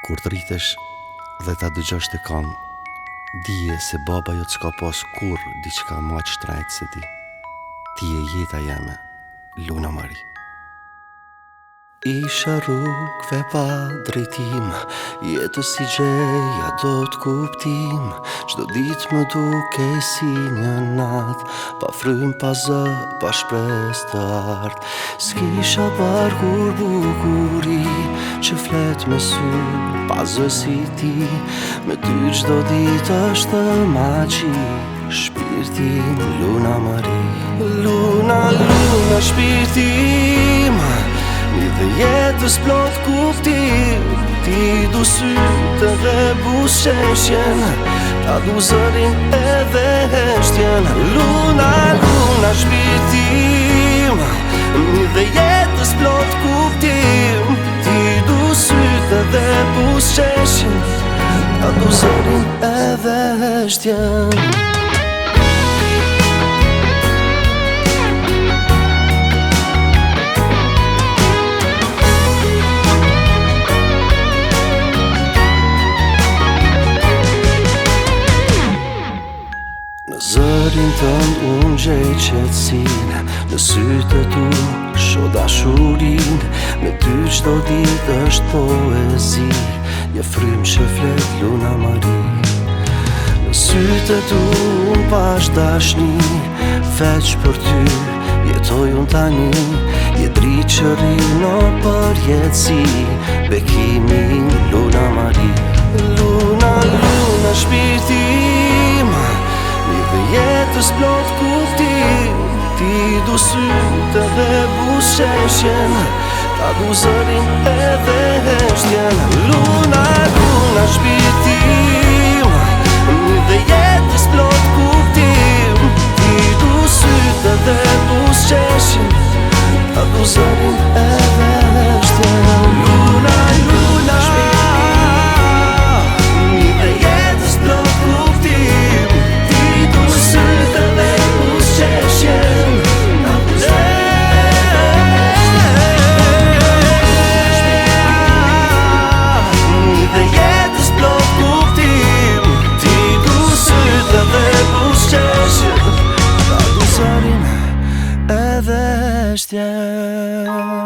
Kur të rritesh dhe ta dëgjosh këtë kangë, dije se baba jot s'ka pas kurrë diçka ma të shtrejtë se ti. Ti je jeta jeme, Luna Mari. Isha rrugëve pa drejtim, jetës s'i gjeja dot kuptim, çdo ditë më dukej si një natë, pa frymë, pa zë, pa shpresë të artë. S'kisha parë kurrë bukuri Që flet me sy Pa zë si ti Me ty çdo ditë është magji Shpirti im Luna Mari Luna, Luna, shpirti im Një dhe jetës plot kuptim T'i du sytë dhe buzëqeshjen Ta du zërin edhe heshtjen Luna, Luna, shpirti im Një dhe jetës plot kuptim T'i du sytë dhe buzëqeshjen Ta du zërin edhe heshtjen Në zërin tënd unë gjej qetësinë Në sytë e tu shoh dashurinë Me ty çdo ditë është poezi Një frymë që flet Luna Mari Në sytë e tu unë pashë dashni Veç për ty jetoj unë tani Je dritë që rri në përjetësi Bekimi im Luna Mari Luna, Luna, shpirti im Një dhe jetës plot kuptim T'i du sytë dhe buzëqeshjen Ta du zërin edhe heshtjen Luna, Luna, shpirti im Një dhe jetës plot kuptim T'i du sytë dhe buzëqeshjen Ta du zërin edhe heshtjen Luna, Luna Një dhe jetës plot kuptim T'i du sytë dhe buzëqeshjen Ta du Një dhe jetës plot kuptim T'i du sytë dhe buzëqeshjen Ta du zërin edhe heshtjen.